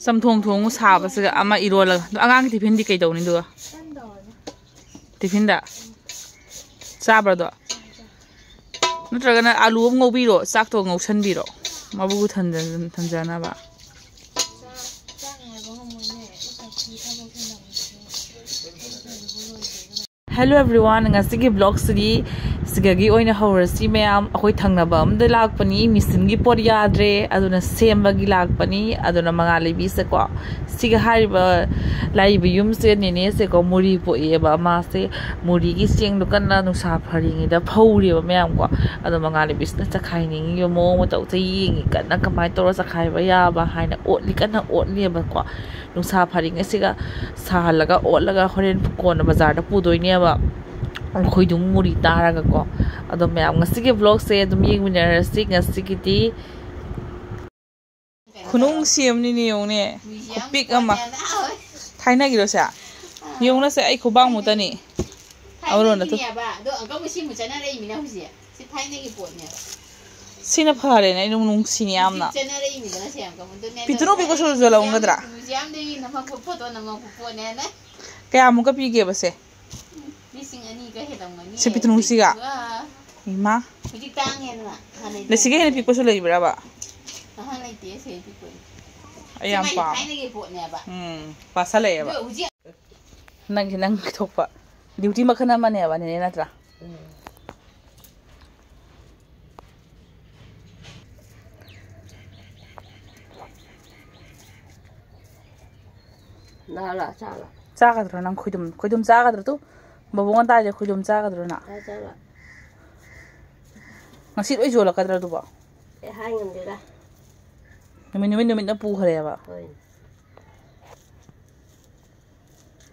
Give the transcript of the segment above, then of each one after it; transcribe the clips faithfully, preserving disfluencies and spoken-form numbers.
ꯆꯝꯊꯣꯡ ꯊꯣꯡꯉꯨ ꯁꯥꯕꯁꯤꯒ ꯑꯃ ꯏꯔꯣꯜꯂꯒ꯫ ꯑꯗꯣ ꯑꯉꯥꯡꯒꯤ ꯇꯤꯐꯤꯟꯗꯤ ꯀꯩꯗꯧꯅꯤ ꯑꯗꯨꯒ? ꯇꯤꯐꯤꯟꯗ ꯆꯥꯕ꯭ꯔꯗꯣ? ꯅꯠꯇ꯭ꯔꯒꯅ ꯑꯥꯂꯨ ꯑꯃ ꯉꯧꯕꯤꯔꯣ, ꯆꯥꯛꯇꯣ ꯉꯧꯁꯟꯕꯤꯔꯣ, ꯃꯕꯨ ꯊꯟꯖ-, ꯊꯟꯖꯅꯕ꯫ Hello everyone, ꯉꯁꯤꯒꯤ vlogꯁꯤꯗꯤ ꯁꯤꯗꯒꯤ ꯑꯣꯏꯅ ꯍꯧꯔꯁꯤ ꯃꯌꯥꯝ꯫ ꯑꯩꯈꯣꯏ ꯊꯪꯅꯕ ꯑꯝꯗ ꯂꯥꯛꯄꯅꯤ, ꯃꯦꯆꯤꯟꯒꯤ ꯄꯣꯠ ꯌꯥꯗ꯭ꯔꯦ, ꯑꯗꯨꯅ ꯁꯦꯝꯕꯒꯤ ꯂꯥꯛꯄꯅꯤ꯫ ꯑꯗꯨꯅ ꯃꯉꯥ ꯂꯩꯕꯤꯁꯦꯀꯣ, ꯁꯤꯒ ꯍꯥꯏꯔꯤꯕ ꯂꯥꯛꯏꯕ ꯌꯨꯝꯁꯦ ꯅꯦꯅꯦꯁꯦꯀꯣ, ꯃꯨꯔꯤ ꯄꯣꯛꯑꯦꯕ꯫ ꯃꯥꯁꯦ ꯃꯨꯔꯤꯒꯤ ꯆꯦꯡꯗꯣ ꯀꯟꯅ ꯅꯨꯡꯁꯥ ꯐꯔꯤꯉꯩꯗ ꯐꯧꯔꯦꯕ ꯃꯌꯥꯝꯀꯣ꯫ ꯑꯗꯣ ꯃꯉꯥ ꯂꯩꯕꯤꯁꯤꯅ ꯆꯈꯥꯏꯅꯤꯡꯉꯤꯕ ꯃꯑꯣꯡ ꯃꯇꯧꯁꯦ ꯌꯦꯡꯉꯤ ꯀꯟꯅ, ꯀꯃꯥꯏꯅ ꯇꯧꯔ ꯆꯈꯥꯏꯕ ꯌꯥꯕ ꯍꯥꯏꯅ ꯑꯣꯠꯂꯤ, ꯀꯟꯅ ꯑꯣꯠꯂꯤꯕꯀꯣ꯫ ꯅꯨꯡꯁꯥ ꯐꯔꯤꯉꯩꯁꯤꯒ ꯁꯥꯍꯜꯂꯒ ꯑꯣꯠꯂꯒ ꯍꯣꯔꯦꯟ ꯀꯣꯟꯅ ꯕꯖꯥꯔꯗ ꯄꯨꯗꯣꯏꯅꯦꯕ, ꯈꯣꯏꯗꯨꯝ ꯃꯨꯔꯤ ꯇꯥꯔꯒꯀꯣ꯫ ꯑꯗꯣ ꯃꯌꯥꯝ ꯉꯁꯤꯒꯤ vlogꯁꯦ ꯑꯗꯨꯝ ꯌꯦꯡꯃꯤꯟꯅꯔꯁꯤ꯫ ꯉꯁꯤꯒꯤꯗꯤ ꯈꯨꯅꯨꯡ ꯁꯦꯝꯅꯤꯅꯦ ꯌꯦꯡꯉꯨꯅꯦ, ꯈꯨꯄꯤꯛ ꯑꯃ꯫ ꯊꯥꯏꯅꯒꯤꯔꯣ ꯁꯦ? ꯌꯦꯡꯉꯨꯅꯁꯦ, ꯑꯩ ꯈꯨꯕꯥꯛꯃꯨꯛꯇꯅꯤ꯫ ꯑꯃꯔꯣꯝꯗ ꯊꯨ- ꯊꯥꯏꯅꯒꯤꯅꯦꯕ꯫ ꯑꯗꯣ ꯑꯪꯀꯜ ꯃꯁꯤ ꯑꯃꯨꯛ ꯆꯠꯅꯔꯛꯏꯃꯤꯅ ꯍꯧꯖꯤꯛ꯫ ꯁꯤ ꯊꯥꯏꯅꯒꯤ ꯄꯣꯠꯅꯦꯕ꯫ ꯁꯤꯅ ꯐꯔꯦꯅꯦ, ꯑꯩ ꯅꯨꯡ ꯅꯨꯡꯁꯤꯅꯦ ꯌꯥꯝꯅ꯫ ꯍꯧꯖꯤꯛ ꯆꯠꯅꯔꯛꯏꯃꯤꯗꯅ ꯁꯤ ꯑꯪꯀꯜ꯫ ꯑꯗꯨꯅꯦ ꯄꯤꯇ꯭ꯔꯨ ꯇꯧꯔꯤꯁꯦ꯫ ꯄꯤꯛꯄꯁꯨ ꯌꯣꯜꯍꯧꯔꯝꯒꯗ꯭ꯔꯥ? ꯃ꯭ꯌꯨꯖꯤꯌꯝꯗꯒꯤ ꯅꯝꯃꯛꯄ ꯐꯣꯇꯣ ꯅꯝꯃꯛꯄ ꯄꯣꯠꯅꯦꯅ꯫ ꯀꯌꯥꯃꯨꯛꯀ ꯄꯤꯒꯦꯕ ꯁꯦ? ꯂꯤꯁꯤꯡ ꯑꯅꯤꯒ ꯍꯦꯜꯂꯝꯒꯅꯤ꯫ ꯁꯤ ꯄꯤꯇ꯭ꯔꯨꯁꯤꯒ? ꯑꯥ꯫ ꯏꯃꯥ꯫ ꯍꯧꯖꯤꯛ ꯇꯥꯡꯉꯦꯗꯅ꯫ ꯍꯥꯟꯅꯩꯗꯤ ꯑꯗ ꯁꯤꯒ ꯍꯦꯟꯅ ꯄꯤꯛꯄꯁꯨ ꯂꯩꯕ꯭ꯔꯕ? ꯑꯍꯟ ꯂꯩꯇꯦ, ꯁꯤ ꯄꯤꯛꯄꯅꯤ꯫ ꯑꯩ ꯌꯥꯝ ꯁꯤ ꯃꯥꯏꯗꯤ ꯄꯥꯝꯃꯦ꯫ ꯊꯥꯏꯅꯒꯤ ꯄꯣꯠꯅꯦꯕ꯫ ꯎꯝ, ꯄꯥꯁꯜꯂꯛꯑꯦꯕ꯫ ꯑꯗꯣ ꯍꯧꯖꯤꯛ ꯅꯪꯒꯤ, ꯅꯪ ꯊꯣꯛꯄ duty ꯃꯈꯜ ꯑꯃꯅꯦꯕ, ꯅꯦꯅꯦ, ꯅꯠꯇ꯭ꯔꯥ? ꯎꯝ꯫ ꯅꯥꯂꯥ ꯆꯥꯂꯥ꯫ ꯆꯥꯒꯗ꯭ꯔꯣ ꯅꯪ ꯈꯣꯏꯗꯨꯝ? ꯈꯣꯏꯗꯨꯝ ꯆꯥꯒꯗ꯭ꯔꯣ? ꯇꯨ, ꯕꯕꯣꯛꯅ ꯇꯥꯏꯁꯦ, ꯈꯣꯏꯗꯨꯝ ꯆꯥꯒꯗ꯭ꯔꯣ ꯅꯪ? ꯆꯥ ꯆꯥꯂꯥ꯫ ꯉꯁꯤ ꯂꯣꯏ ꯌꯣꯜꯂꯛꯀꯗ꯭ꯔꯣ ꯑꯗꯨꯕꯣ? ꯑꯦ, ꯍꯥꯏ ꯉꯝꯗꯦꯗ꯫ ꯅꯨꯃꯤꯠ, ꯅꯨꯃꯤꯠ, ꯅꯨꯃꯤꯠꯅ ꯄꯨꯈ꯭ꯔꯦꯕ꯫ ꯍꯣꯏ꯫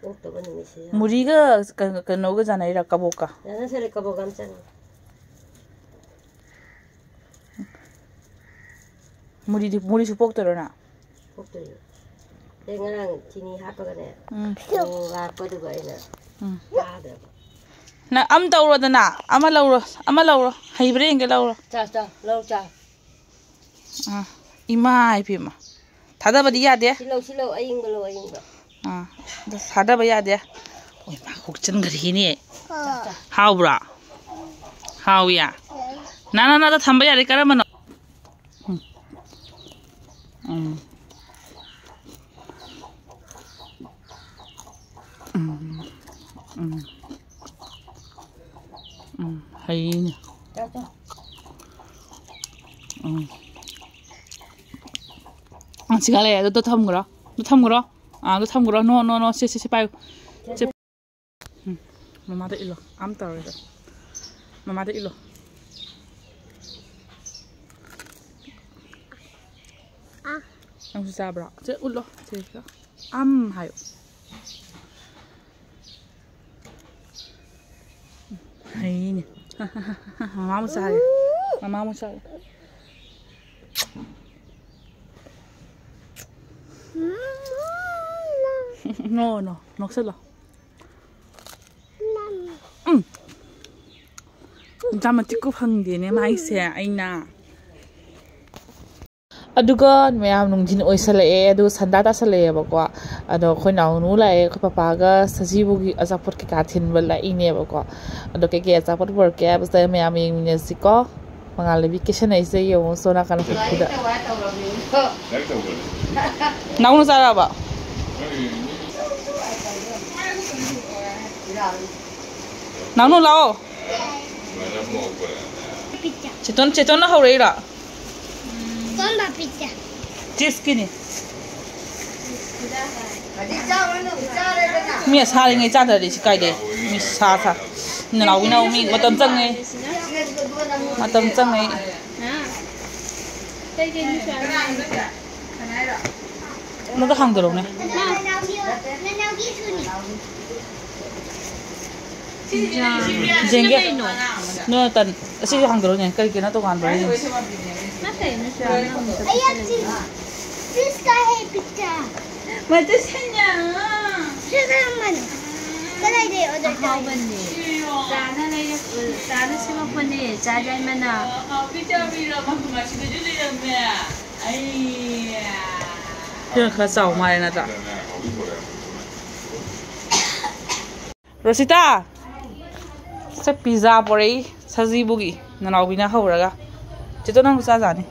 ꯑꯣꯛꯇꯕ ꯅꯨꯃꯤꯠꯁꯦ ꯌꯥꯎ-, ꯃꯨꯔꯤꯒ ꯀꯩꯅꯣ, ꯀꯩꯅꯣꯒ ꯆꯥꯟꯅꯩꯔꯥ, ꯀꯕꯣꯛꯀ? ꯆꯥꯟꯅꯁꯜꯂꯦ, ꯀꯕꯣꯛꯀ ꯌꯥꯝ ꯆꯥꯟꯅꯩ꯫ ꯃꯨꯔꯤꯗꯤ, ꯃꯨꯔꯤꯁꯨ ꯄꯣꯛꯇꯣꯏꯔꯣ ꯅꯪ? ꯄꯣꯛꯇꯣꯏꯅꯦ꯫ ꯑꯩ ꯉꯔꯥꯡ ꯆꯤꯅꯤ ꯍꯥꯞꯄꯒꯅꯦ, ꯎꯝ꯫ ꯎꯝ, ꯂꯥꯛꯄꯗꯨꯒ ꯑꯩꯅ ꯎꯝ꯫ ꯆꯥꯗ꯭ꯔꯕ꯫ ꯅꯪ ꯑꯃ ꯇꯧꯔꯣꯗꯅ, ꯑꯃ ꯂꯧꯔꯣ, ꯑꯃ ꯂꯧꯔꯣ, ꯍꯩꯕ꯭ꯔꯥ ꯌꯦꯡꯒꯦ, ꯂꯧꯔꯣ꯫ ꯆꯥ, ꯆꯥ, ꯂꯧ, ꯆꯥ꯫ ꯑꯥ, ꯏꯃꯥ ꯏꯕꯦꯝꯃ, ꯊꯥꯗꯕꯗꯤ ꯌꯥꯗꯦ꯫ ꯁꯤꯂꯧ, ꯁꯤꯂꯧ, ꯑꯌꯤꯡꯕ ꯂꯧ, ꯑꯌꯤꯡꯕ꯫ ꯑꯥ, ꯑꯗꯨ ꯊꯥꯗꯕ ꯌꯥꯗꯦ꯫ ꯑꯣꯏ ꯃꯥ, ꯍꯨꯛꯆꯟꯈ꯭ꯔꯦꯅꯦ꯫ ꯍꯥꯎꯕ꯭ꯔꯥ? ꯍꯥꯎꯏꯌꯦ? ꯅꯥ, ꯅꯥ, ꯅꯥꯗ ꯊꯝꯕ ꯌꯥꯔꯦ꯫ ꯀꯔꯝꯕꯅꯣ? ꯎꯝ꯫ ꯎꯝ꯫ ꯎꯝ꯫ ꯎꯝ꯫ ꯎꯝ꯫ ꯍꯩꯅꯦ꯫ ꯎꯝ꯫ ꯑ, ꯁꯤꯒ ꯂꯩꯔꯦ꯫ ꯑꯗꯨ ꯊꯝꯈ꯭ꯔꯣ꯫ ꯑꯗꯨ ꯊꯝꯈ꯭ꯔꯣ꯫ ꯑꯥ, ꯑꯗꯨ ꯊꯝꯈ꯭ꯔꯣ꯫ ꯅꯣ, ꯅꯣ, ꯅꯣ꯫ ꯁꯦ, ꯁꯦ, ꯁꯦ ꯄꯥꯏꯌꯨ꯫ ꯁꯦ꯫ ꯎꯝ, ꯃꯃꯥꯗ ꯏꯜꯂꯣ꯫ ꯑꯝ ꯇꯧꯔꯦꯗ꯫ ꯃꯃꯥꯗ ꯏꯜꯂꯣ꯫ ꯅꯪꯁꯨ ꯆꯥꯕ꯭ꯔꯣ? ꯁꯦ ꯎꯠꯂꯣ꯫ ꯁꯦ, ꯁꯤꯗ꯫ ꯑꯝ ꯍꯥꯏꯌꯣ꯫ ꯍꯩꯅꯦ꯫ ꯃꯃꯥ ꯑꯃꯨꯛ ꯆꯥꯒꯦ꯫ ꯃꯃꯥ ꯑꯃꯨꯛ ꯆꯥꯒꯦ꯫ ꯅꯣ, ꯅꯣ, ꯅꯣꯛꯁꯜꯂꯣ꯫ ꯎꯝ꯫ ꯏꯟꯖꯥꯡ ꯃꯇꯤꯛꯄꯨ ꯐꯪꯗꯦꯅꯦ ꯃꯥꯏꯁꯦ ꯑꯩꯅ꯫ ꯑꯗꯨꯒ ꯃꯌꯥꯝ ꯅꯨꯡꯊꯤꯟ ꯑꯣꯏꯁꯜꯂꯛꯑꯦ, ꯑꯗꯨꯒ ꯁꯟꯗꯥ ꯇꯥꯁꯜꯂꯛꯑꯦꯕꯀꯣ꯫ ꯑꯗꯣ ꯑꯩꯈꯣꯏ ꯅꯥꯎꯅꯨ ꯂꯥꯛꯑꯦ, ꯑꯩꯈꯣꯏ ꯄꯄꯥꯒ ꯁꯖꯤꯕꯨꯒꯤ ꯑꯆꯥꯄꯣꯠ ꯀꯩꯀꯥ ꯊꯤꯟꯕ ꯂꯥꯛꯏꯅꯦꯕꯀꯣ꯫ ꯑꯗꯣ ꯀꯩꯀꯩ ꯑꯆꯥꯄꯣꯠ ꯄꯨꯔꯛꯀꯦ ꯍꯥꯏꯕꯁꯤꯗ ꯃꯌꯥꯝ ꯌꯦꯡꯃꯤꯟꯅꯁꯤꯀꯣ꯫ ꯃꯉꯥꯜ ꯂꯩꯕꯤ ꯀꯦꯁꯟꯅꯩꯁꯦ ꯌꯦꯡꯉꯨ, ꯁꯣꯝ ꯅꯥꯀꯟ ꯃꯊꯛꯇꯨꯗ꯫ ꯅꯥꯎꯅ ꯆꯥꯔꯕ? ꯅꯥꯎꯅ ꯂꯥꯛꯑꯣ꯫ ꯆꯦꯇꯣꯟ, ꯆꯦꯇꯣꯟꯅ ꯍꯧꯔꯛꯏꯔꯣ? ꯀꯔꯝꯕ ꯄꯤꯖꯥ? ꯆꯤꯁꯀꯤꯅꯤ꯫ ꯃꯤ ꯑꯁꯥꯔꯤꯉꯩ ꯆꯥꯗ꯭ꯔꯗꯤ ꯁꯤ ꯀꯥꯏꯗꯩ? ꯃꯤ ꯁꯥ ꯁꯥ꯫ ꯅꯅꯥꯎꯕꯤꯅ ꯑꯃꯨꯛ ꯃꯤ ꯃꯇꯝ ꯆꯪꯉꯦ꯫ ꯃꯇꯝ ꯆꯪꯉꯦ꯫ ꯍꯥ? ꯀꯩ ꯀꯩꯅꯣ ꯆꯥꯅꯤꯡꯉꯤ? ꯑꯃꯒ ꯍꯥꯡꯗꯣꯔꯛꯎꯅꯦ꯫ ꯃꯥ, ꯅꯅꯥꯎꯒꯤꯁꯨꯅꯤ꯫ ꯌꯦꯡꯒꯦ꯫ ꯀꯩꯅꯣ? ꯅꯣ, ꯇꯟ꯫ ꯑꯁꯤꯁꯨ ꯍꯥꯡꯗꯣꯔꯛꯎꯅꯦ꯫ ꯀꯔꯤ ꯀꯩꯅꯣ ꯇꯣꯉꯥꯟꯕ ꯍꯥꯏꯁꯦ? ꯅꯠꯇꯦ, ꯅꯠꯇꯦ, ꯅꯪ ꯑꯝꯇ ꯑꯩ ꯄꯤꯁꯜꯂꯛꯏꯅꯦ꯫ ꯆꯤꯁ꯫ ꯆꯤꯁ ꯀꯥ ꯍꯦ ꯄꯤꯛꯆꯔ꯫ ꯃꯗꯨ ꯁꯦꯟꯌꯥ꯫ ꯁꯤ ꯀꯔꯝꯕꯅꯣ? ꯀꯗꯥꯏꯗꯩ ꯑꯣꯔꯗꯔ ꯇꯧꯔꯤꯅꯣ? ꯑꯍꯥꯎꯕꯅꯦ꯫ ꯆꯥꯅ ꯂꯩꯔꯛ-, ꯆꯥꯅ ꯁꯦꯝꯃꯛꯄꯅꯦ꯫ ꯆꯥ ꯌꯥꯏꯃꯅ꯫ ꯍꯥꯎꯕꯤ ꯆꯥꯕꯤꯔꯣ? ꯃꯁꯤꯗꯁꯨ ꯂꯩꯔꯝꯃꯦ꯫ ꯑꯩ꯫ ꯁꯤꯅ ꯈꯔ ꯆꯥꯎ ꯃꯥꯜꯂꯦ ꯅꯠꯇ꯭ꯔꯥ? ꯔꯣꯁꯤꯇꯥ! ꯁꯦ ꯄꯤꯖꯥ ꯄꯣꯔꯛꯏ ꯁꯖꯤꯕꯨꯒꯤ ꯅꯅꯥꯎꯕꯤꯅ ꯍꯧꯔꯒ꯫ ꯆꯦꯇꯣ ꯅꯪꯁꯨ ꯆꯥꯖꯥꯅꯤ꯫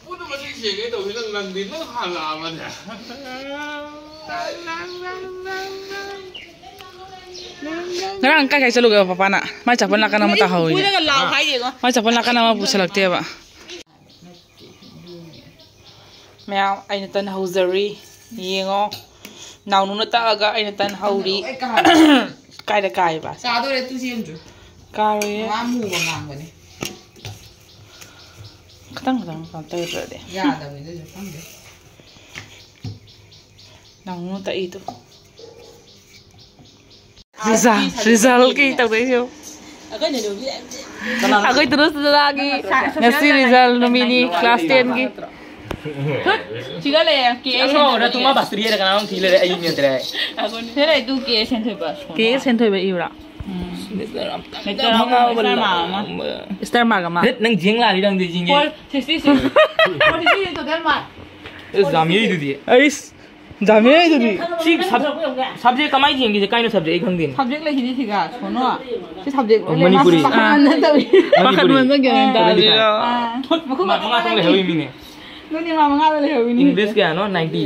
ꯄꯨꯟꯅ ꯃꯁꯤꯡ ꯁꯦꯡꯒꯦ ꯇꯧꯁꯤ, ꯅꯪ ꯅꯪꯗꯤ ꯅꯪ ꯍꯥꯜꯂꯛꯑꯕꯅꯦ꯫ ꯉꯔꯥꯡ ꯀꯥꯏ ꯀꯥꯏ ꯆꯠꯂꯨꯒꯦꯕ ꯄꯄꯥꯅ? ꯃꯥꯏ ꯆꯥꯛꯄꯜ ꯅꯥꯀꯟ ꯑꯃ ꯇꯥꯍꯧꯋꯤꯅꯦ꯫ ꯀꯨꯏꯔꯒ ꯂꯥꯎ ꯍꯥꯏꯗꯦꯉꯣ꯫ ꯃꯥꯏ ꯆꯥꯛꯄꯜ ꯅꯥꯀꯟ ꯑꯃ ꯄꯨꯁꯜꯂꯛꯇꯦꯕ꯫ ꯃꯌꯥꯝ ꯑꯩꯅ ꯇꯟ ꯍꯧꯖꯔꯤ꯫ ꯌꯦꯡꯉꯣ꯫ ꯅꯥꯎꯅꯨꯅ ꯇꯛꯑꯒ ꯑꯩꯅ ꯇꯟ ꯍꯧꯔꯤ꯫ ꯂꯣꯏ ꯀꯥꯔꯦ꯫ ꯀꯥꯏꯗ ꯀꯥꯏꯕ? ꯆꯥꯗꯣꯔꯦ, ꯇꯨ ꯆꯦꯟꯗ꯭ꯔꯣ? ꯀꯥꯔꯣꯏꯌꯦ꯫ ꯃꯥ ꯃꯨꯕ ꯉꯥꯡꯕꯅꯦ꯫ ꯈꯤꯇꯪ ꯈꯤꯇꯪ ꯀꯩꯅꯣ ꯇꯧꯗ꯭ꯔꯗꯤ꯫ ꯌꯥꯗꯕꯅꯤ ꯑꯗꯨꯁꯨ ꯈꯪꯗꯦ꯫ ꯅꯥꯎꯅꯨꯅ ꯇꯛꯏꯗꯣ꯫ ꯔꯤꯖꯜ, ꯔꯤꯖꯜꯒꯤ ꯇꯧꯗꯣꯏꯁꯦ ꯌꯦꯡꯉꯨ꯫ ꯑꯩꯈꯣꯏ ꯅꯨꯃꯤꯠ ꯑꯩꯈꯣꯏ ꯇꯔꯨꯛ ꯆꯥꯒꯤ ꯉꯁꯤ ꯔꯤꯖꯜ ꯅꯨꯃꯤꯠꯅꯤ ꯀ꯭ꯂꯥꯁ ꯇꯦꯟꯒꯤ꯫ ꯁꯤꯗ ꯂꯩꯌꯦ, ꯀꯦ ꯑꯦꯁ ꯑꯁ, ꯍꯦꯟꯊꯣꯏꯕ꯫ ꯅꯠꯇꯨ ꯃꯥ ꯕꯥꯁꯇ꯭ꯔꯤꯗ ꯀꯅꯥꯅꯣꯝ ꯊꯤ ꯂꯩꯔꯦ, ꯑꯩ ꯅꯠꯇ꯭ꯔꯦ꯫ ꯁꯤꯗ ꯂꯩ, ꯑꯗꯨ ꯀꯦ ꯑꯦꯁ ꯍꯦꯟꯊꯣꯏꯕ꯫ ꯀꯦ ꯑꯦꯁ ꯍꯦꯟꯊꯣꯏꯕ ꯏꯕ꯭ꯔꯥ? ꯎꯝ꯫ ꯃꯤꯁꯇꯔ ꯑꯃ, ꯃꯤꯁꯇꯔ ꯑꯃ, ꯃꯉꯥ ꯑꯃ ꯂꯥꯛꯑꯦ꯫ ꯏꯁꯇꯥꯔ ꯃꯥꯔꯛ ꯑꯃ꯫ ꯅꯠ-, ꯅꯪ ꯖꯦꯡ ꯂꯥꯛꯑꯗꯤ ꯅꯪꯗꯤ ꯖꯤꯡꯒꯦ꯫ Four sixty six. Four sixty six total mark. ꯑꯦ, ꯖꯥꯝ ꯌꯩꯗꯨꯗꯤ꯫ ꯑꯩꯁ, ꯖꯥꯝ ꯌꯩꯗꯨꯗꯤ꯫ ꯁꯤ ꯁꯕ-, ꯁꯕꯖꯦꯛ ꯀꯃꯥꯏꯅ ꯌꯦꯡꯒꯦꯁꯦ? ꯀꯩꯅꯣ ꯁꯕꯖꯦꯛ? ꯑꯩ ꯈꯪꯗꯦꯅꯤ꯫ ꯁꯕꯖꯦꯛ ꯂꯩꯁꯤꯗꯤ ꯁꯤꯒ, ꯁꯣꯅꯣ꯫ ꯁꯤ ꯁꯕꯖꯦꯛ ꯂꯣꯏ ꯂꯩ꯫ ꯃꯅꯤꯄꯨꯔꯤ꯫ ꯃꯥ ꯄꯥꯈꯠꯃꯟꯗꯅ ꯇꯧꯏ꯫ ꯃꯅꯤꯄꯨꯔꯤ꯫ ꯄꯥꯈꯠꯃꯟꯗꯅ ꯒ꯭ꯌꯥꯟ ꯃꯦꯟ ꯇꯥꯗꯦ꯫ ꯑꯥ꯫ ꯃꯈꯨꯠ ꯃꯥ ꯃꯉꯥ ꯇꯔꯨꯛ ꯂꯩꯍꯧꯔꯤ ꯃꯤꯅꯦ꯫ ꯑꯗꯨꯅꯦ ꯃꯥ ꯃꯉꯥꯗ ꯂꯩꯍꯧꯔꯤꯅꯤ꯫ ꯏꯪꯂꯤꯁ ꯀꯌꯥꯅꯣ? ꯅꯥꯏꯟꯇꯤ꯫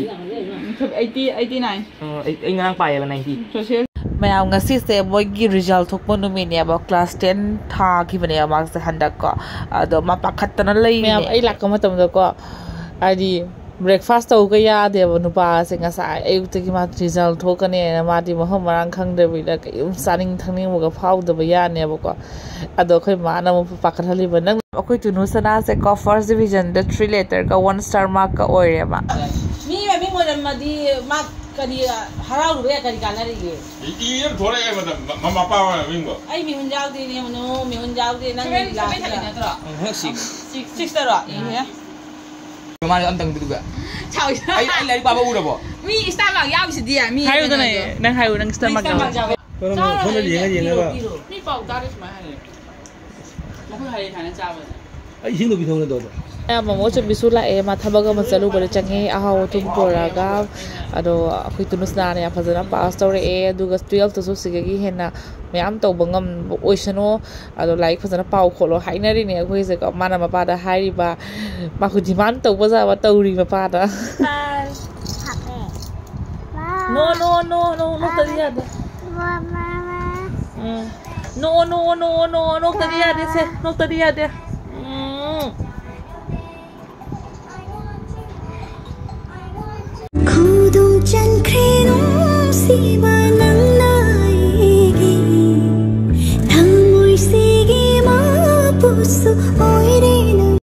Eighty, eighty nine. ꯑꯣ, ꯑꯩ, ꯑꯩ ꯉꯔꯥꯡ ꯄꯥꯏꯌꯦꯕ, ꯅꯥꯏꯟꯇꯤ꯫ ꯁꯣꯁꯤꯌꯦꯜ꯫ ꯃꯌꯥꯝ, ꯉꯁꯤꯁꯦ ꯃꯣꯏꯒꯤ ꯔꯤꯖꯜ ꯊꯣꯛꯄ ꯅꯨꯃꯤꯠꯅꯦꯕ꯫ ꯀ꯭ꯂꯥꯁ ꯇꯦꯟ ꯊꯥꯈꯤꯕꯅꯦꯕ ꯃꯥꯁꯦ ꯍꯟꯗꯛꯀꯣ꯫ ꯑꯗꯣ ꯃꯥ ꯄꯥꯈꯠꯇꯅ ꯂꯩꯔꯤꯅꯦ꯫ ꯃꯌꯥꯝ, ꯑꯩ ꯂꯥꯛꯄ ꯃꯇꯝꯗꯀꯣ, ꯍꯥꯏꯗꯤ, ꯕ꯭ꯔꯦꯛꯐꯥꯁ ꯇꯧꯕꯒ ꯌꯥꯗꯦꯕ ꯅꯨꯄꯥꯁꯦ꯫ ꯉꯁꯥꯏ ꯑꯌꯨꯛꯇꯒꯤ ꯃꯥ ꯔꯤꯖꯜ ꯊꯣꯛꯀꯅꯦꯅ ꯃꯥꯗꯤ ꯃꯐꯝ ꯃꯔꯥꯡ ꯈꯪꯗꯕꯤꯗ ꯀꯩꯝ ꯆꯥꯅꯤꯡ ꯊꯛꯅꯤꯡꯕꯒ ꯐꯥꯎꯗꯕ ꯌꯥꯅꯦꯕꯀꯣ꯫ ꯑꯗꯣ ꯑꯩꯈꯣꯏ ꯃꯥꯅ ꯑꯃꯨꯛ ꯄꯥꯈꯠꯍꯜꯂꯤꯕ, ꯅꯪ ꯑꯩꯈꯣꯏ ꯇꯨꯅꯨ ꯁꯅꯥꯁꯦꯀꯣ, ꯐꯥꯔꯁ ꯗꯤꯕꯤꯖꯟꯗ ꯊ꯭ꯔꯤ ꯂꯦꯇꯔꯒ ꯋꯥꯟ ꯁ꯭ꯇꯥꯔ ꯃꯥꯔꯛꯀ ꯑꯣꯏꯔꯦꯕ꯫ ꯃꯤ ꯃꯃꯤꯡ ꯑꯣꯏꯔꯝꯃꯗꯤ ꯃꯥ ꯀꯔꯤ ꯍꯔꯥꯎꯔꯨꯕ ꯌꯥꯏ, ꯀꯔꯤ ꯀꯥꯟꯅꯔꯤꯒꯦ? ꯏ-, ꯏ ꯑꯗꯨꯝ ꯊꯣꯛꯂꯛꯑꯦ ꯃꯇꯝ, ꯃ-, ꯃ-, ꯃꯄꯥ ꯃꯃꯤꯡꯕꯣ꯫ ꯑꯩ ꯃꯤꯍꯨꯟ ꯌꯥꯎꯗꯦꯅꯦ, ꯃꯅꯨ, ꯃꯤꯍꯨꯟ ꯌꯥꯎꯗꯦ, ꯅꯪ ꯁꯚꯦꯟ, ꯁꯚꯦꯟ ꯂꯥꯛꯇ꯭ꯔꯥ? ꯊꯥꯔꯇꯤ ꯅꯠꯇ꯭ꯔꯣ? ꯎꯝ, ꯁꯤꯛꯁ꯫ ꯁꯤꯛꯁ, ꯁꯤꯛꯁꯇꯔꯣ? ꯏꯍꯦ꯫ ꯃꯃꯥꯡꯗ ꯑꯝꯇꯪꯗꯨꯒ꯫ ꯑꯩ ꯑꯩ ꯂꯥꯏꯔꯤꯛ ꯄꯥꯕ ꯎꯔꯕꯣ? ꯃꯤ ꯏꯁꯇꯥꯔ ꯃꯥꯔꯛ ꯌꯥꯎꯔꯤꯁꯤꯗꯤ, ꯃꯤ ꯍꯥꯏꯌꯨꯗꯅꯦ, ꯀꯩꯅꯣꯗꯣ꯫ ꯅꯪ ꯍꯥꯏꯌꯨ, ꯅꯪ ꯏꯁꯇꯥꯔ ꯃꯥꯔꯛ ꯌꯥꯎꯔꯤꯁꯤꯗꯤ꯫ ꯀꯔꯝꯕ? ꯐꯣꯟꯗ ꯌꯦꯡꯉ ꯌꯦꯡꯉꯒ꯫ ꯃꯤ ꯄꯥꯎ ꯇꯥꯔꯦ ꯁꯨꯃꯥꯏꯅ ꯍꯥꯏꯔꯦ꯫ ꯃꯈꯣꯏ ꯍꯥꯏꯔꯦ ꯁꯨꯃꯥꯏꯅ ꯆꯥꯕꯗ꯫ ꯑꯩ ꯏꯁꯤꯡꯗꯣ ꯄꯤꯊꯛꯎꯅꯦ ꯑꯗꯣ꯫ ꯃꯣꯃꯣ ꯑꯆꯨꯝꯕꯤꯁꯨ ꯂꯥꯛꯑꯦ, ꯃꯥ ꯊꯕꯛ ꯑꯃ ꯆꯠꯂꯨꯕꯗ ꯆꯪꯉꯦ, ꯑꯍꯥꯎ ꯑꯊꯨꯝ ꯄꯨꯔꯛꯑꯒ꯫ ꯑꯗꯣ ꯑꯩꯈꯣꯏ ꯇꯨꯅꯨꯁꯅꯥꯅ ꯌꯥꯝ ꯐꯖꯅ ꯄꯥꯁ ꯇꯧꯔꯛꯑꯦ, ꯑꯗꯨꯒ ꯇꯨꯌꯦꯜꯐꯇꯁꯨ ꯁꯤꯗꯒꯤ ꯍꯦꯟꯅ ꯃꯌꯥꯝ ꯇꯧꯕ ꯉꯝꯕ ꯑꯣꯏꯁꯅꯨ꯫ ꯑꯗꯣ ꯂꯥꯏꯔꯤꯛ ꯐꯖꯅ ꯄꯥꯎ ꯈꯣꯠꯂꯣ ꯍꯥꯏꯅꯔꯤꯅꯦ ꯑꯩꯈꯣꯏꯁꯦꯀꯣ꯫ ꯃꯥꯅ ꯃꯄꯥꯗ ꯍꯥꯏꯔꯤꯕ, ꯃꯥ ꯗꯤꯃꯥꯟ ꯇꯧꯕ ꯌꯥꯕ ꯇꯧꯔꯤ ꯃꯄꯥꯗ꯫ ꯅꯣ, ꯅꯣ, ꯅꯣ, ꯅꯣ, ꯅꯣꯛꯇꯗꯤ ꯌꯥꯗꯦ꯫ ꯎꯝ꯫ ꯅꯣ, ꯅꯣ, ꯅꯣ, ꯅꯣ, ꯅꯣꯛꯇꯗꯤ ꯌꯥꯗꯦ ꯁꯦ, ꯅꯣꯛꯇꯗꯤ ꯌꯥꯗꯦ꯫